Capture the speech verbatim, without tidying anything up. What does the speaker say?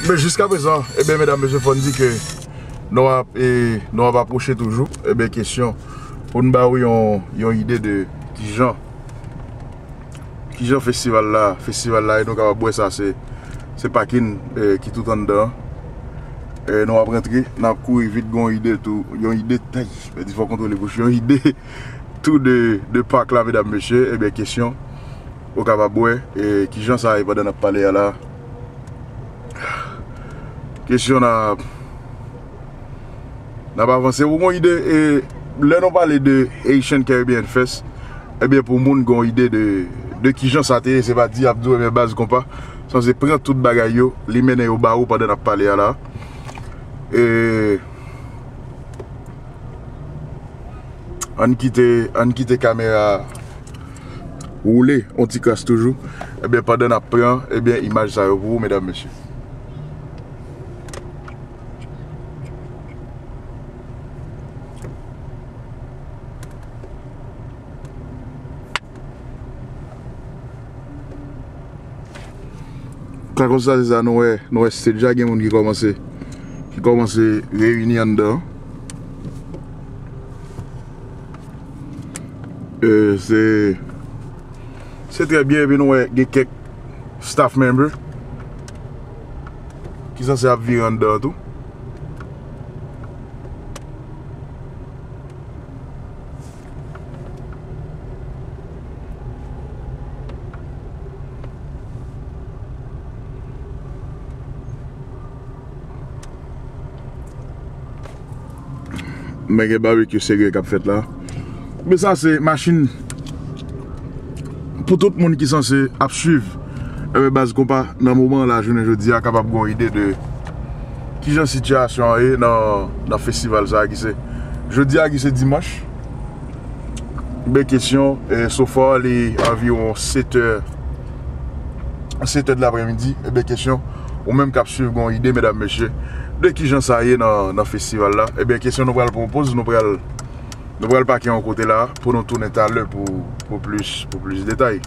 Men jiska prezan, ebyen, medam, mesye, fò n di ke nou ap, e, nou ap apwoche toujou, ebyen, kesyon pou n ba ou yon, yon ide de kijan, kijan festival la, festival la, e nou kapab wè sa, se, se pakin, e, ki tout anndan an. E, nou ap rantre, n ap kouri vit, gon ide tou, yon ide, tay, men di fò kontwole bouch, yon ide tou de, de pak la, medam, mesye, ebyen, kesyon, ou kapab wè, e, kijan sa ye pandan n ap pale a la. Kesyon n ap, n ap avanse. Ou gon ide, e, lè nou pale de Haitian Caribbean Fest, ebyen, pou moun gon ide de, de kijan sa te ye, se pa di ap di w, ebyen, baz konpa sanse pran tout bagay yo, li mennen yo ba ou pandan n ap pale a la. E, ann kite, ann kite kamera woule on ti kras toujou. Ebyen, pandan n ap pran, ebyen, imaj sa yo pou ou, medam, mesye. Sa konsa, se sa nou wè, nou wè stage la, gen moun ki kòmanse, ki kòmanse reyini anndan. E, se, se trè byen, epi nou wè gen kèk staff member ki sanse ap vire anndan tou. Men gen babekyou serye k ap fèt la. Men sa se machin pou tout moun ki sanse ap swiv, e, baz konpa nan moman la, jounen jodi a, kapab gon ide de kijan sitiyasyon an ye nan, nan festival sa a ki se jodi a ki se dimanch. Ben kesyon, e, so far li anviwon sèt è, sèt è de lapremidi. Ebyen kesyon, ou menm k ap swiv gon ide, medam, mesye, de kijan sa ye nan, nan festival la. Ebyen kesyon nou pral pran yon poz, nou pral, nou pral pake yon kote la pou nou tounen talè pou, pou plis, pou plis detay.